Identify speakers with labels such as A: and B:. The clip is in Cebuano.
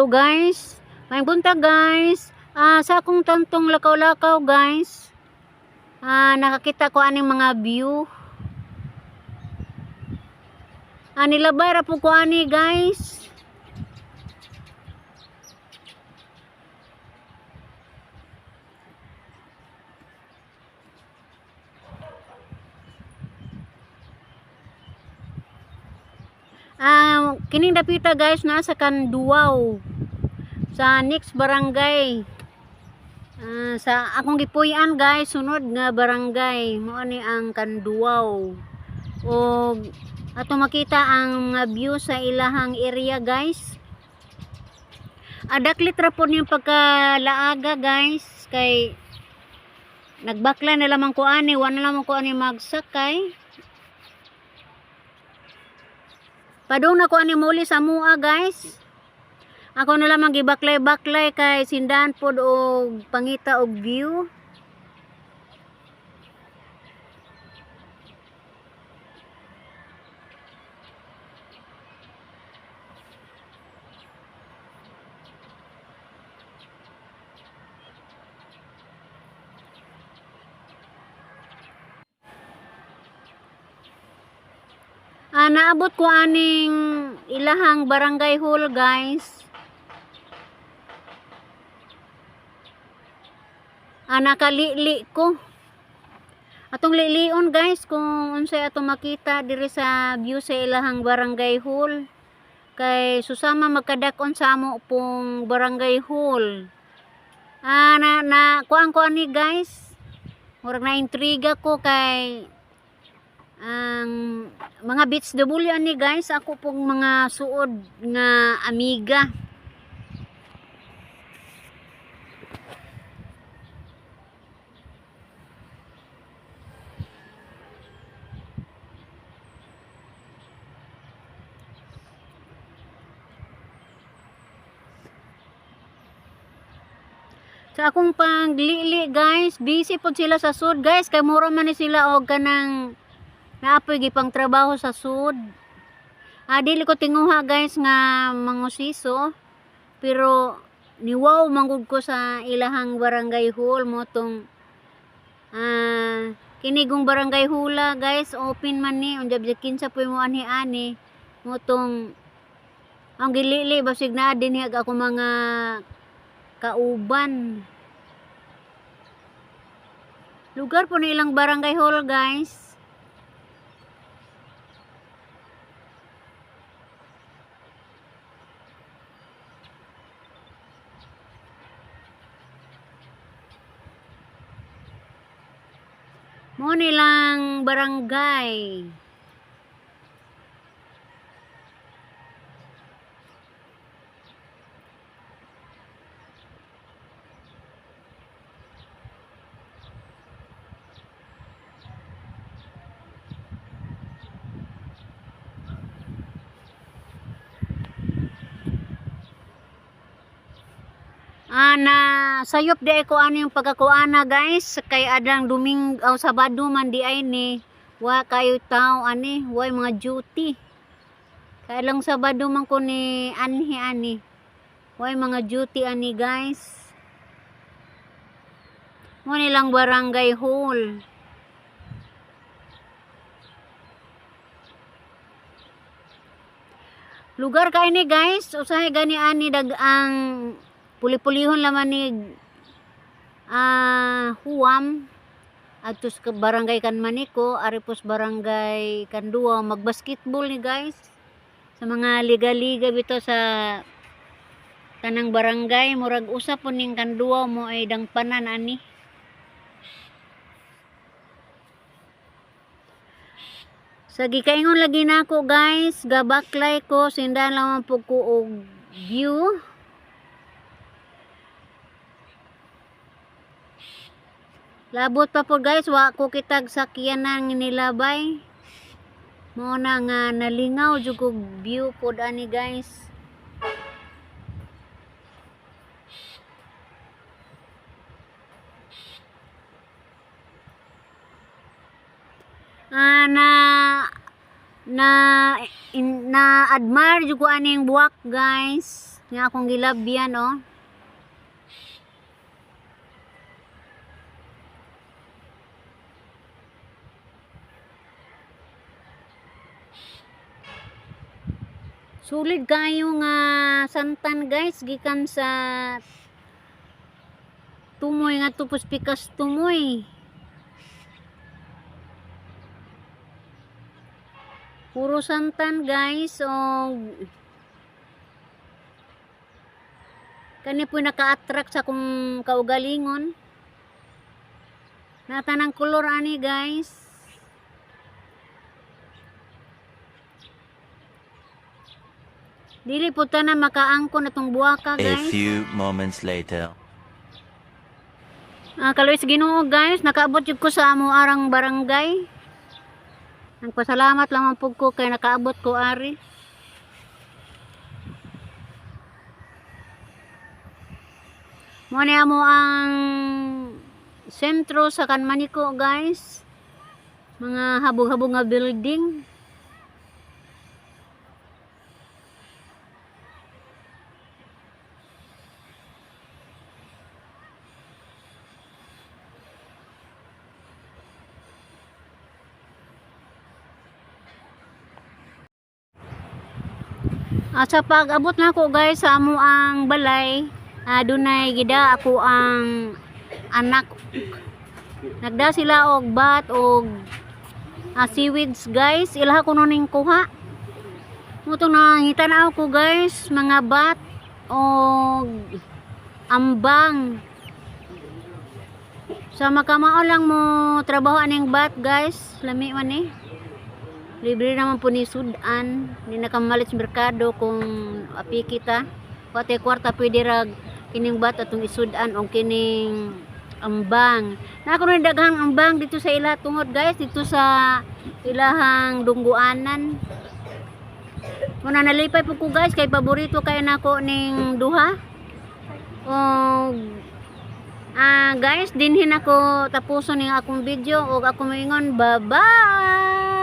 A: Hello guys. Maayong buntag, guys. Sa akong tantong lakaw-lakaw, guys. Nakakita ko aning mga view. Nilabay ra po ko ani, guys. Kining dapita, guys, naa sa Kanduaw. Sa next barangay. Sa akong gipuy-an, guys, sunod nga barangay mao ni ang Kanduaw. Og ato makita ang mga view sa ilahang area, guys. Adaklit ra po niyang pagkalaaga, guys, kay nagbakla na lamang ko ani, wala na lamang ko ani magsakay. Padung na ko ani muli sa mua, guys. Ako na lamang gibaklay-baklay kay sindahan pod og pangita og view. Naabot ko aning ilahang barangay hall, guys. Nakalili ko. Atong lilion, guys, kung unsay atong makita diri sa view sa ilahang barangay hall. Kay susama magkadak-on sa amo pong barangay hall. Na na kuan ko ani, guys. Murag na intriga ko kay ang mga beach W ani, guys, ako pong mga suod nga amiga. Sa akong paglili, guys, busy pod sila sa sud, guys, kay mura man ni sila og kanang naapoy gipang trabaho sa sud. Dili ko tinguha, guys, nga mangusiso, pero ni wow manggud ko sa ilahang barangay hall mo tong kinigong barangay hula, guys, open man ni unya bisag kinsa po mo anhi ani mo tong ang gilili basig naa dinhi ag ako mga kauban. Lugar po ni ilang barangay hall, guys. Mo nilang barangay. Na sayop di ko ano yung pagkakuana, guys, kay adang Duming o Sabado man di ay ni wa kayo tao ani, way mga duty. Kay lang Sabado man ko ni anhi ani. Way mga duty ani, guys. Mo nilang barangay hall. Lugar kay ni, guys, usahay gani ani dag ang puli-pulihon laman ni Huam adto sa barangay Kanmaniko, ari pos barangay Kanduaw, magbasketball ni, guys, sa mga liga-liga bitaw sa tanang barangay. Murag usa po ning Kanduaw mo ay dangpanan ani. Sa gikaingon lagi nako, guys, gabaklay ko, sindahan lamang po ko og view. Labot pa po, guys, wa ko kitag sakyanan nilabay. Mo na nga nalingaw jud kog view pod ani, guys. Na na in, na admire jud ko aning buwak, guys. Nga akong gilabyan, oh. Sulit kayo nga santan, guys, gikan sa Tumoy nga tupos pikas Tumoy. Puro santan, guys, og kani po naka-attract sa akong kaugalingon. Nata ng kolor ani, guys. Dili po ta na makaangkon atong buwaka,
B: A
A: guys.
B: few moments later.
A: Ah, kaluoy sa Ginoo, guys, nakaabot jud ko sa amo arang barangay. Nagpasalamat lamang pud ko kay nakaabot ko ari. Mo ni amo ang sentro sa Kanmaniko, guys. Mga habog-habog nga building. Ah, sa pag-abot na ako, guys, sa amo ang balay, dunay gida ako ang anak. Nagda sila og bat og seaweeds, guys. Ilaha ko ning kuha. Muto na nangita ko, guys, mga bat og ambang. Sa makamao lang mo trabaho aning bat, guys, lami man eh. Libre naman po ni sudan. Hindi na kamalit sa merkado kung api kita. Pati kwarta pwede rag kining bat atong isudan o kining ambang. Na ako na daghang ambang dito sa ila tungod, guys, dito sa ilahang dungguanan. Muna nalipay po ko, guys, kay paborito kay nako ning duha. Og guys, dinhin ako tapuson ning akong video og ako moingon, bye-bye.